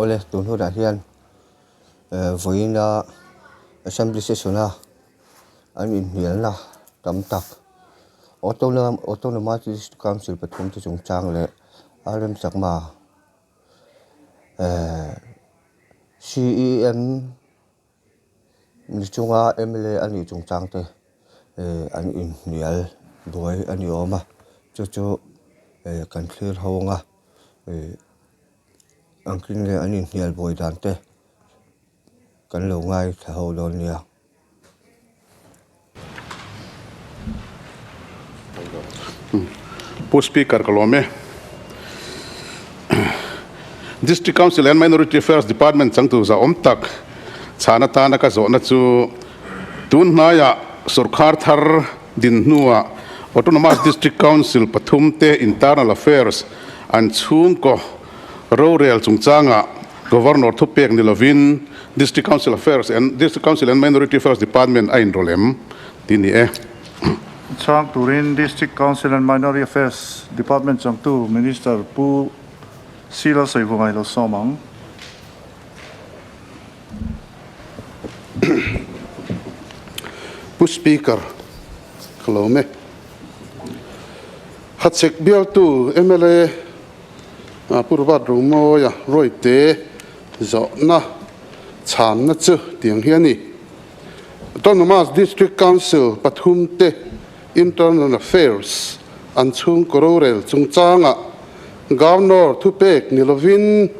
Awle tun hunah hian vawiina assembly session a an inhnialna tam tak autonomous district council pathum te chungchang leh a remchakma CEM Ni chunga mla a nih chungchang te an inhnial buai a ni awm a chu chu kan thlir ho ang a ang kin leh an inhnial buai dan te kan lo ngaithla ho dawn nia. Pu Speaker ka lawm e. District Council and Minority Affairs Department changtu zahawm tak chhan atana ka zawhna chu tun hnaiah sorkar thar din hnuah Autonomous District Council pathum te Internal Affairs an chhungkaw rorel chungchangah Governor thupek ni lovin District Council Affairs and District Council and Minority Affairs Department a inrawlh em tih ni e. Chhang turin District Council and Minority Affairs Department changtu Minister Pu C Lalsaihunga i lo sawm ang. Pu Speaker, ka lawm e. Hachhek bialtu mla Pu Robert Romawia Rawite zawhna chhanna chu tiang hi a ni. Autonomous District Council pathumte Internal Affairs an chhungkaw rorel chungchangah Governor thupek ni lovin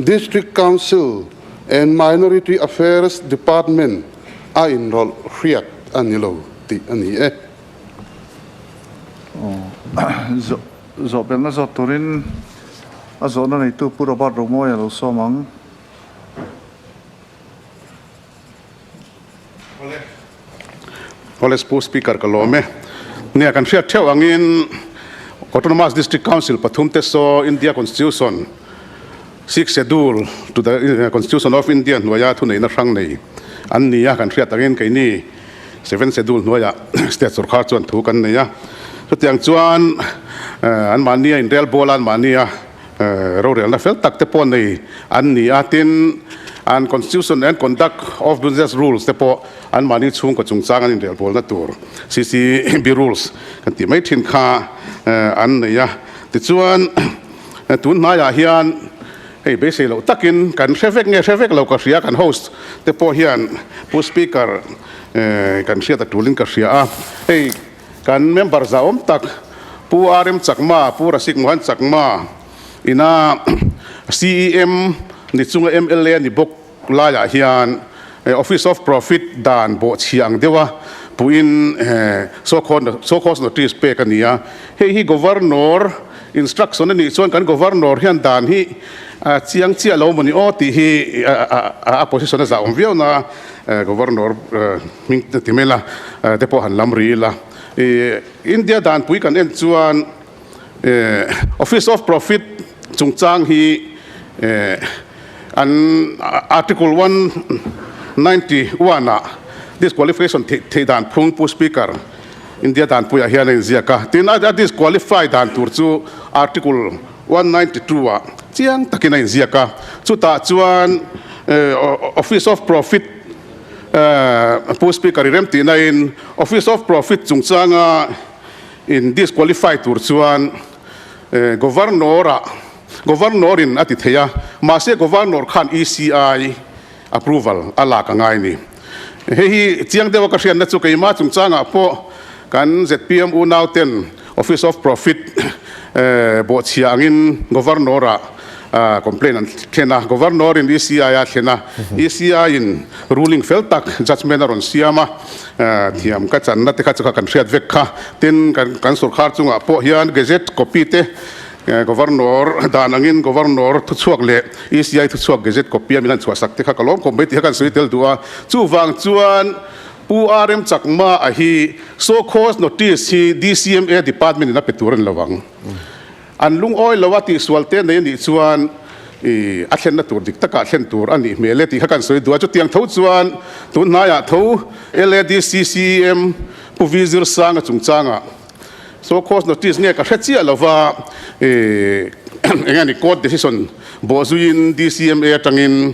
District Council and Minority Affairs Department a inrawlh hriat a ni lo tih a ni e. Zawhbelhna zawt turin a zawhna neitu Pu Robert Romawia a lo sawm ang. Awle Pu Speaker ka lawm e. Nia kan hriat theuh angin Autonomous District Council pathum te saw India Constitution Sixth Schedule to the Constitution of India hnuaia thuneihna hrang nei an ni a, kan hriat angin keini Seventh Schedule hnuaiah State sorkar chuan thu kan nei a. Chutiang chuan anmahnia inrelbawl a, anmahnia rorelna fel tak te pawh nei an ni a, tin an Constitution and Conduct of Business Rules te pawh anmahni chhungkaw chungchang an inrelbawlna tur CCB Rules kan tih mai thin kha an nei a. Tichuan tun hnaiah hian hei beisei loh takin kan hre vek nge hre vek lo ka hria kan host te pawh hian Pu Speaker kan hriat a tulin ka hria a, hei kan member zahawm tak Pu RM Chakma, Pu Rasik Mohan Chakma ina CEM ni chunga mla ni bawk laiah hian Office of Profit dan bawhchhia ang deuha puhin so called notice pek a ni a. Hei hi Governor instruction a nih chuan kan Governor hian dan hi chiang chiah lo maw ni aw tih hi a position a zahawm viau na Governor hming ti mai la te pawh han lam ri ila. India danpui kan en chuan Office of Profit chungchang hi An Article 191 ah disqualification theih dan phung Pu Speaker, India danpuiah hian a inziak a. Tin, a disqualify dan tur chu Article 192 ah chiang takin a inziak a. Chutah chuan Office of Profit Pu Speaker i remtihna in Office of Profit chungchanga in disqualify tur chuan Governor ah Governor in a ti thei a, mahse Governor khan ECI approval a lak a ngai ni. Hei hi chiang deuha ka hriatna chu keimah chungchangah pawh kan zpm unau ten Office of Profit bawhchhia angin Governor ah complaint an thlen a, Governor in ECI a thlen a, ECI in ruling fel tak judgement a rawn siam a, thiam ka channa te kha chu kha kan hriat vek kha. Tin, kan sorkar chungah pawh hian gazette copy te Governor dan angin Governor thuchhuak leh ECI thuchhuak gazette copy a min han chhuahsak te kha ka lawm khawp mai tih kha kan sawi tel duh a. Chuvang chuan Pu RM Chakma a hi show cause notice hi DCMA department in a pe tur a ni lo ang. An lungawi lo a tihsual te nei a nih chuan i a thlenna tur dik takah thlen tur a nih hmel e tih kha kan sawi duh a. Chutiang tho chuan tun hnaiah tho LADCCM Pu V Zirsanga chungchangah, So cause notice nge ka hre chiah lova i eng nge ni court decision bawhzuiin DCMA atangin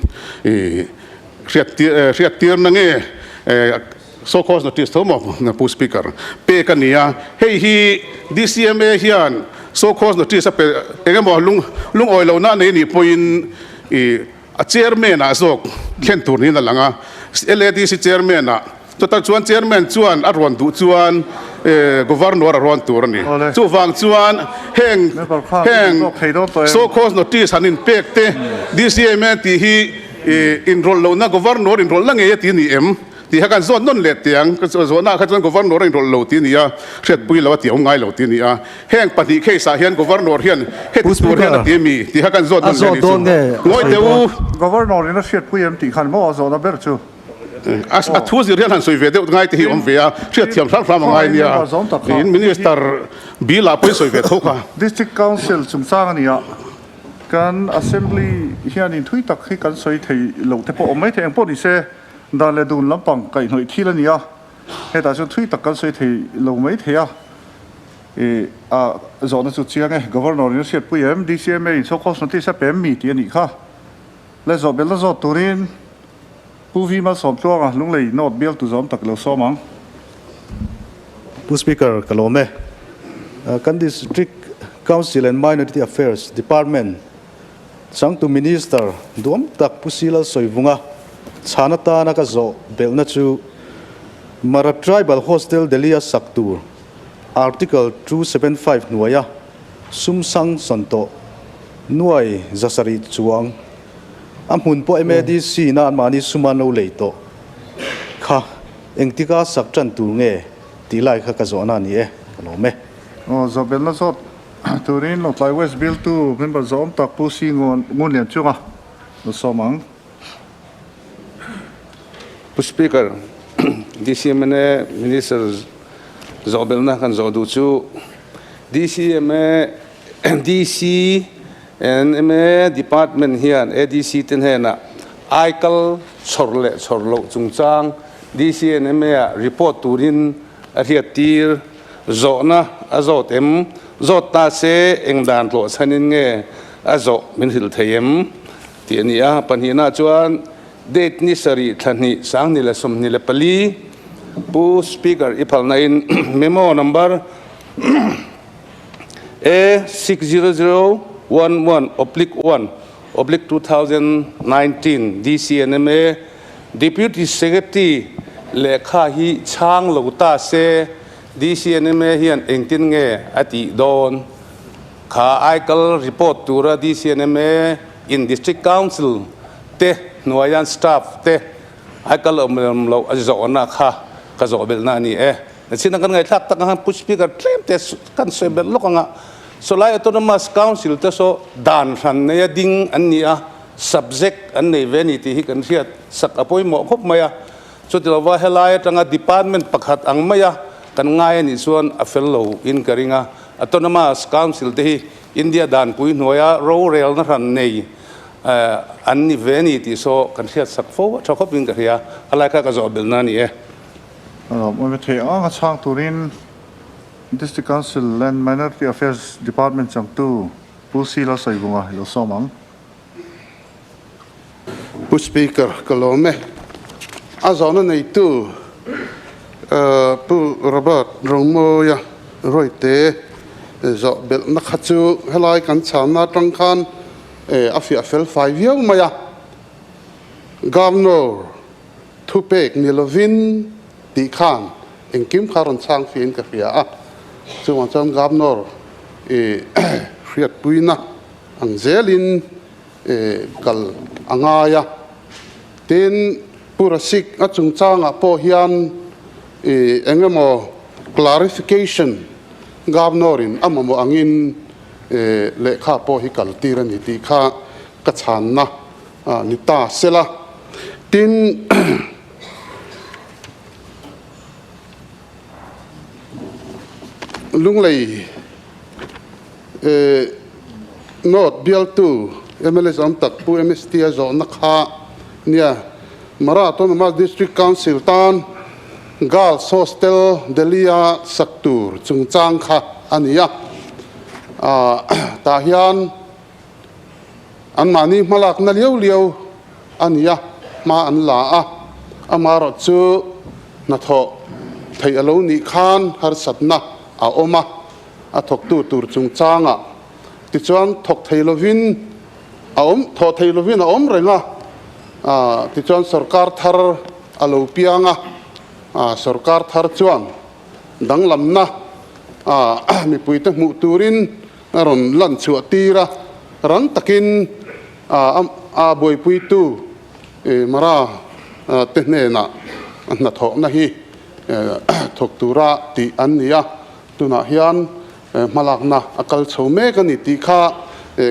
hriat hriattirna nge show cause notice tho maw Pu Speaker pek a ni a, hei hi DCMA hian show cause notice a pe eng emaw lung lungawi lohna a nei nih pawhin a chairman ah zawk thlen tur niin a lang a, LADC chairman ah chutah chuan chairman chuan a rawn duh chuan governor a rawn tur a ni. Chuvang chuan heng heng show cause notice han inpek te DCMA tih hi inrawlh lohna governor inrawlhna ngei a ti a ni em? Tih kha kan zawt nawn leh teh ang. Ka zawhnaah kha chuan Governor a inrawlh lo tih a ni a, hriatpui lo a tih a awm ngai lo tih a ni a. Heng pahnih case ah hian Governor hian heti tur hian a ti a mi tih kha kan zawt nawn leh a ni chu. Ngawi teh u. Governor in a hriatpui em tih khan maw a zawhna ber chu? A thu zir hian han sawi ve deuh ngai te hi awm ve a, hriatthiam hram hram a ngai nia. Tiin Minister bill ah pawh in sawi ve tho kha. District Council chungchang a ni a, kan Assembly hianin thui tak hi kan sawi thei loh te pawh awm maithei engpawh ni se. Dan leh dun lampang kaihhnawih thil a ni a, hetah chuan thui tak kan sawi thei lo mai thei a, ih a zawhna chu chiang e, Governor in a hriatpui em, DCMA in show cause notice a pe em mi tih a nih kha. Le zawh belna zawt turin Pu V Malsawmtluanga Lunglei North bialtu zawm tak lo sawm ang. Pu Speaker, ka lawm e. Kan District Council and Minority Affairs Department Changtu Minister duam tak Pu Silal Sawivunga chhan atana ka zawh belhna chu Mara Tribal Hostel Delhi-a sak tur Article 275 hnuaia sum sang sawn tawh nuai zasarih chuang a hmun pawh MADC na anmahni sum an lo lei tawh kha engtika sak tan tur nge tih lai kha ka zawhna a ni e, ka lawm e. Aw, zawh belhna zawt Turin Lawngtlai West bialtu member zawm tak Pu Si Ngunlian chunga lo sawm ang. Pu Speaker, DCMNA Minister zawhbelhna kan zawh duh chu DCMA DCNMA Department hian ADC te hnenah aikal chhawr leh chhawr loh chungchang DCNMA ah report turin a hriattir. Zawhna a zawt em? Zawt ta se eng dan tlawh chhanin nge a zawh min hrilh thei em? tih a ni a. Pahnihna chuan date ni sarih thla hnih sanghnih leh 24 Pu Speaker i phalnain memo number A 60011/1/2019 DCNMA Deputy Secretary lehkha hi chhang lo ta se DCNMA hian engtin nge a tih dawn? Kha aikal report tura DCNMA in District Council te hnuaian staff te aikal awm lem loh a zawhna kha ka zawh belhna a ni e. Nachhin a kan ngaihthlak tak ang khan Pu Speaker tlem te kan sawi belh lawk ang a, Sawlai Autonomous Council te saw dan hran neia ding an ni a, subject an nei ve a ni tih hi kan hriat sak a pawimawh khawp mai a. Chuti lova helai atanga department pakhat ang maia kan ngai a nih chuan a fel lo in ka ring a. Autonomous Council te hi India danpui hnuaia rorelna hran nei an ni ve a ni tih saw kan hriat sak fo a tha khawp in ka hria. Helai kha ka zawh belhna a ni e. Awm thei ang a chhang turin District Council and Minority Affairs Department changtu Pu Sila Sawivunga i lo sawm ang. Pu Speaker, ka lawm e. A zawhna neitu Pu Robert Romawia Royte zawh belhna kha chu helai kan chhanna atang khan a fiah fel fai viau mai a. Governor thupek ni lovin tih khan engkim kha rawn chhang fiahin ka hria a. Chuvang chuan Governor i hriatpuina ang zelin kal a ngai a. Tin, Pu Rasik a chungchangah pawh hian eng emaw clarification Governor-in a mamawh angin lehkha pawh hi kal tir a ni tih kha ka chhanna ni ta sela. Tin, Lunglei North bialtu mla zawm tak Pu MST a zawhna kha nia Mara Autonomous District Council tan Girls Hostel Delhi-a sak tur chungchang kha a ni a. Tah hian. Anmahni hmalakna liau liau a ni a, hma an la a, amaherawhchu hnathawh theih a lo nih khan harsatna a awm a, a thawktu tur chungchangah tichuan thawk thei lovin a awm, thawh thei lovin a awm reng a, tichuan sorkar thar a lo piang a, sorkar thar chuan danglamna mipuite hmuh turin a rawn lan chhuah tir a, rang takin a buaipuitu Mara te hnenah a hnathawhna hi thawk tura tih an ni a, tunah hian hmalakna a kal chho mek a ni tih kha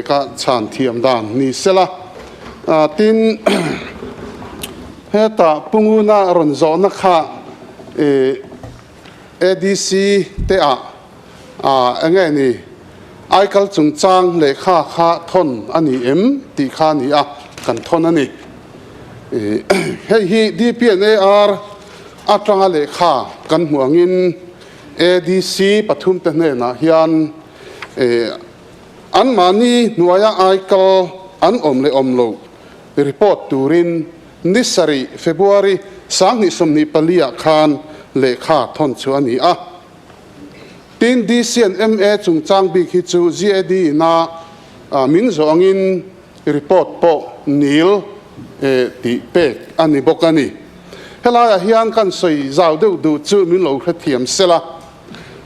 ka chhan thiam dan ni sela. Tin, hetah Pu Nguna rawn zawhna kha ADC te ah eng nge ni aikal chungchang lehkha kha thawn a ni em tih kha a ni a, kan thawn a ni. Hei hi DPNAR atanga lehkha kan hmuh angin ADC pathumte hnenah hian anmahni hnuaia aikal an awm leh awm loh report turin Ni sarih, February, 2024 ah khan lehkha thawn chu a ni a. Tin, DC and MA chungchang bik hi chu GAD ina min zawh angin report pawh nil tih pek a ni bawk a ni. Helaiah hian kan sawi zau deuh duh chu min lo hrethiam sela.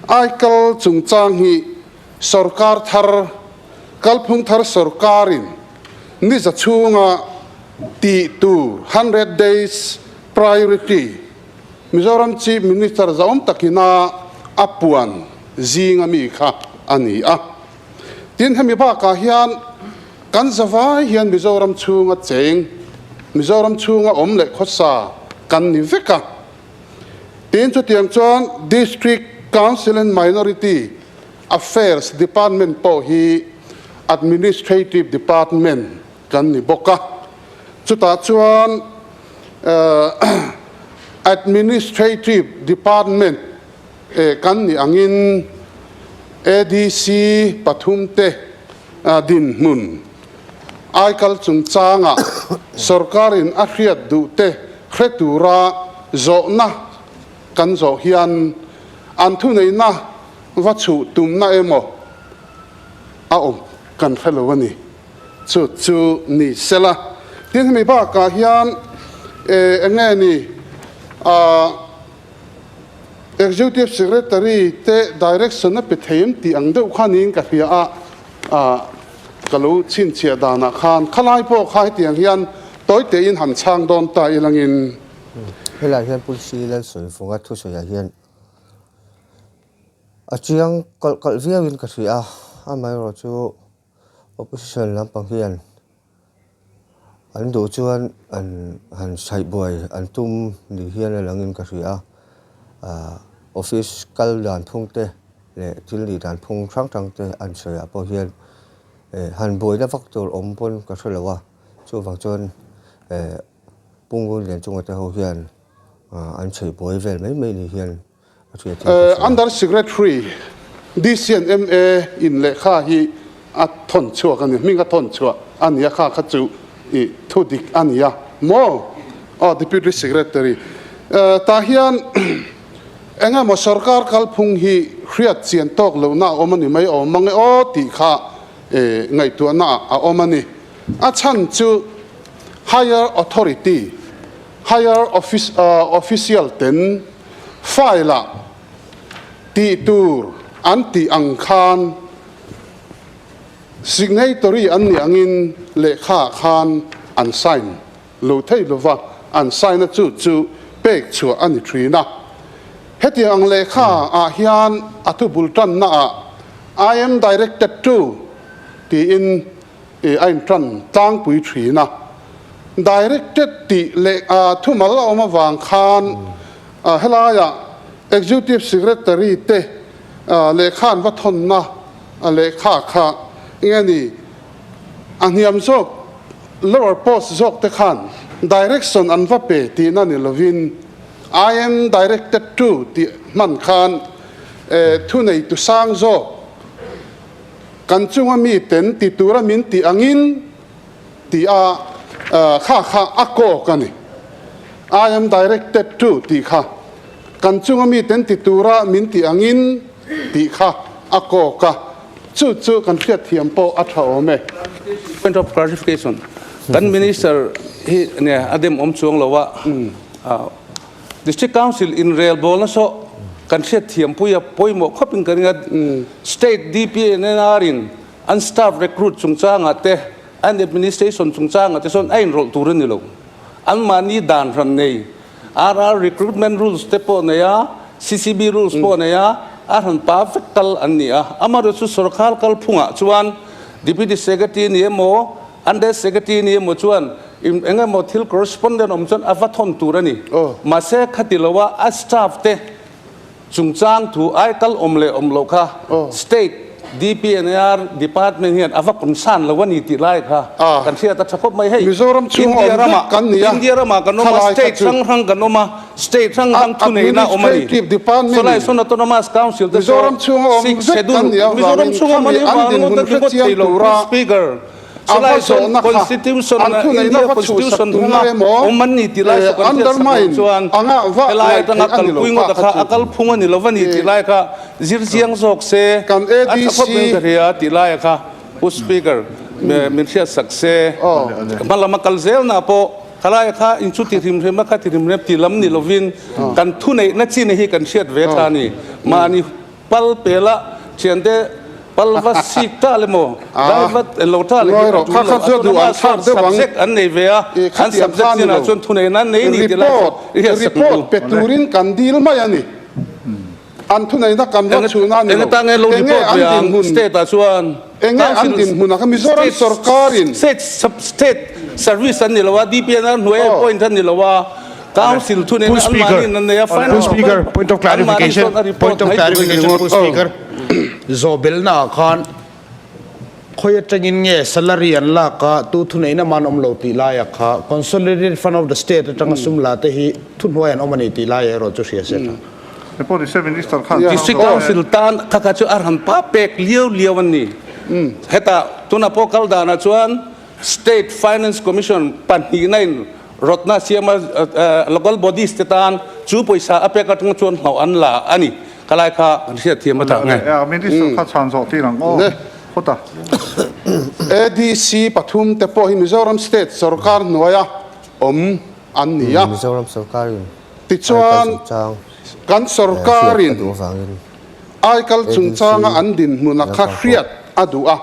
Aikal chungchang hi Sorkar thar, kalphung thar sorkarin ni za chhunga tih tur, 100 days priority, Mizoram Chief Minister zahawm takina a puan zinga mi kha a ni a. Tin, hemi bakah hian kan zavai hian Mizoram chhunga cheng, Mizoram chhunga awm leh khawsa kan ni vek a. Tin, chutiang chuan District Council and Minority Affairs Department pawh hi Administrative Department kan ni bawk a, chutah chuan Administrative Department kan nih angin ADC pathumte dinhmun aikal chungchangah sorkarin a hriat duhte hre tura zawhna kan zawh hian an thuneihna va chhuh tumna emaw a awm kan hre lo a ni. Chu chu ni sela. Tin, hemi bakah hian eng nge ni Executive Secretary te direction a pe thei em tih ang deuh kha niin ka hria a, ka lo chhinchhiah danah khan khalai pawh kha hetiang hian tawi tein han chhang dawn ta ilangin. Helai hian Pu Sri Lalsawifunga thusawiah hian A chiang kalh kalh viauin ka hria a, amaherawhchu opposition lampang hian an duh chuan an han chhaih buai an tum ni hian a langin ka hria a, ah office kal dan phung te leh thil nih dan phung hrang hrang te an sawi ah pawh hian eh han buaina vak tur awm pawn ka hre lo a, chuvang chuan eh Pungun Lianchunga te ho hian an chhaih buai vel mai mai ni hian. Under Secretary DC and MA in lehkha hi a thawn chhuak a ni, hming a thawn chhuah a ni a, kha kha chu i thu dik a ni a maw? Aw Deputy Secretary tah hian eng emaw sorkar kalphung hi hriat chian tawk lohna a awm a ni mai awm mang e aw tih kha ngaihtuahna ah a awm a ni. A chhan chu Higher Authority, Higher Official ten File-ah tih tur an tih ang khan signatory an nih angin lehkhaah khan an sign lo thei lova, an sign a chu chu pek chhuah a ni thin a. Hetiang ang lehkhaah hian a thubul tannaah I am directed to tiin a intan tlangpui thin a. Directed tih leh thumal a awm avang khan helaiah Executive Secretary te lehkha an va thawnna lehkha kha eng nge ni a hniam zawk lower post zawk te khan direction an va pe tihna ni lovin I am directed to tih hman khan thuneitu sang zawk kan chunga miten ti tura min tih angin. ti a kha kha a kawk a ni. I am directed to tih kha kan chunga miten ti tura min tih angin tih kha a kawk a, chu chu kan hriatthiam pawh a tha awm e. Point of clarification, Kan Minister hi nge a dem awm chuang lo a, District Council inrelbawlna saw kan hriatthiam pui a pawimawh khawpin ka ring a, State DPNR in an staff recruit chungchangah te, an administration chungchangah te sawn a inrawlh tur a ni lo. Anmahni dan hran nei, RR recruitment rules te pawh nei a, CCB rules pawh nei a, a hran pa vek kal an ni a. Amaherawhchu chu sorkar kalphungah chuan Deputy Secretary ni emaw, Under Secretary ni emaw chuan eng emaw thil correspondent awm chuan a va thawn tur a ni. Mahse khati loa a staff te Chungchang thu ai kal awm leh awm loh kha State DPNR Department hian a va concern lo a ni tih lai kha kan hriat a tha khawp mai. Hei Mizoram chhunga India awm ramah vek kan ni a, India ramah kan awm a, khalai kha State chu hrang hrang kan awm a, State hrang hrang thuneihna awm a ni. Administrative Department Sawlai in sawn Autonomous Council te saw Mizoram chhunga awm Sixth vek kan Schedule nih avangin Mizoram chhunga awm a khami nih an vang dinhmun ngawt a hre ringawt chiang thei lo tura Speaker. A Chulai va chuan zawhna kha Constitution an thuneihna India va chhuhsak Constitution tumna hunga emaw awm an ni tih lai saw kan hriat sak loh undermine chuan anga va helai ngaih atanga theih a ni lo kalpui ngawt kha kha kha a chu. kalphung a ni lo va ni tih lai kha zir chiang zawk se Kan a tha ADC khawp in ka hria tih laia kha Pu Speaker min hriat sak se hma lama kal zelna pawh khalai kha in chu ti hrim hrim a kha ti hrim hrim ti lam ni lovin kan thuneihna chin hi kan hriat ve tha a ni. Mahni Pal pela thiante pal va sik ta le maw dai va lo ta le hi a tul lo a tuna ma sawn subject an nei ve a an subject chinah chuan thu nei nan nei ni ti lai chu i hian sak Report pe turin kan dil mai a ni an thu neina kan va chhun a ni lo Eng atang nge lo enge report an ve ang dinhmun state ah chuan enge an dinhmun a kha Mizoram sorkarin state state service an ni lo a DPNR hnuai a appoint an ni lo a Council thu nen Pu Speaker, anmahni an nei a, Pu finance Speaker, point of anmahni clarification, chuan a report point of mai tur a ni. clarification, Pu Speaker, Zawhbelna ah khan khawi atangin nge salary an lak a, tu thuneihna man awm lo tih laia kha Consolidated Fund of the State atanga sum la te hi thuhnuai an awm a ni tih lai erawh chu hria se tha. Report ni se Minister khan District Council tan kha kha chu a ran pa pek liau liau an ni. Hetah tuna pawh kal danah chuan State Finance Commission pahnihna in rawtna siama local bodies te tan chu pawisa a pek atang chuan hlauh an la a ni. Ka lai kha kan hriat thiam a tak nge. Minister kha chhan zawh tir ang aw. Khawta. ADC pathum te pawh hi Mizoram State sorkar hnuaia awm an ni a. Mizoram sorkarin Tichuan aikal chungchang kan hriat a sorkarin duh avangin Aikal chungchanga an dinhmuna kha hriat a duh a.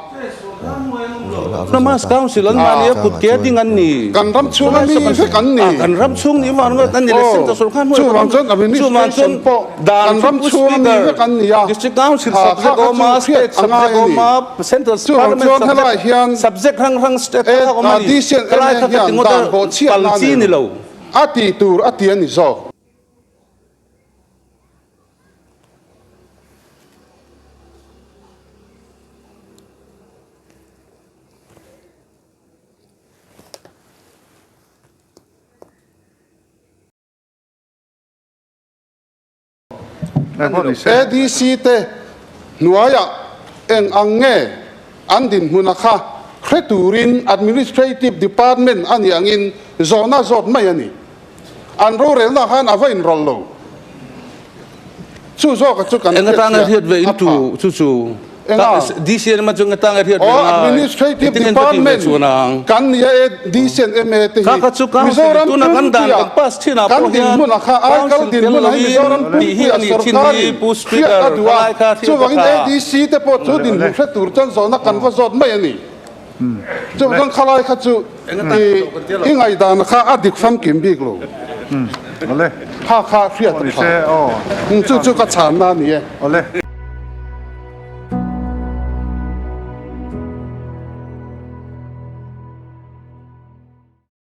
Autonomous Council an mahni a kut ke ding an ni. Kan ram chhung a mi vek an ni. Kan ram chhung nih vang ngawt an ni le Central Sorkar hnuai Chuvang chuan administration pawh kan ram chhung a mi vek an ni a. District Council subject awm a, State subject awm a, Central Chuvang chuan helai hian subject hrang hrang state hrang hrang awm a ni. Helai kha ka ti ngawt a, pal chi ni lo. A ti tur a ti a ni zawk. ADC te hnuaiah eng ang nge an dinhmuna kha hre turin Administrative Department a nih angin zawhna zawt mai a ni. An rorelna khan a va inrawlh lo. Chu zawka chu kan Eng atanga hriatchhiah hriat ve a in tu tha. chu chu. Enga? DCN ma chu eng atanga hriat ve Aw, ngai. Administrative Engtin nge an ka tih ve Department chuan ang? kan nia e DCN MA te Kha hi kha chu council Mizoram tuna kan dan pumpuia kan pass thin ah kan pawh hian dinhmun a kha aikal council tel dinhmun a hi lovin Mizoram tih hi pumpuia a nih thin hi sorkarin Pu hriat Speaker a duh a. ka lai kha hriat a Chuvangin tha. ADC te pawh chu dinhmun hre tur chuan zawhna kan va zawt mai a ni. Chuvang khalai kha chu i ngaihdan kha a dik famkim bik lo. Kha kha hriat a tha. Chu chu ka chhanna a ni e.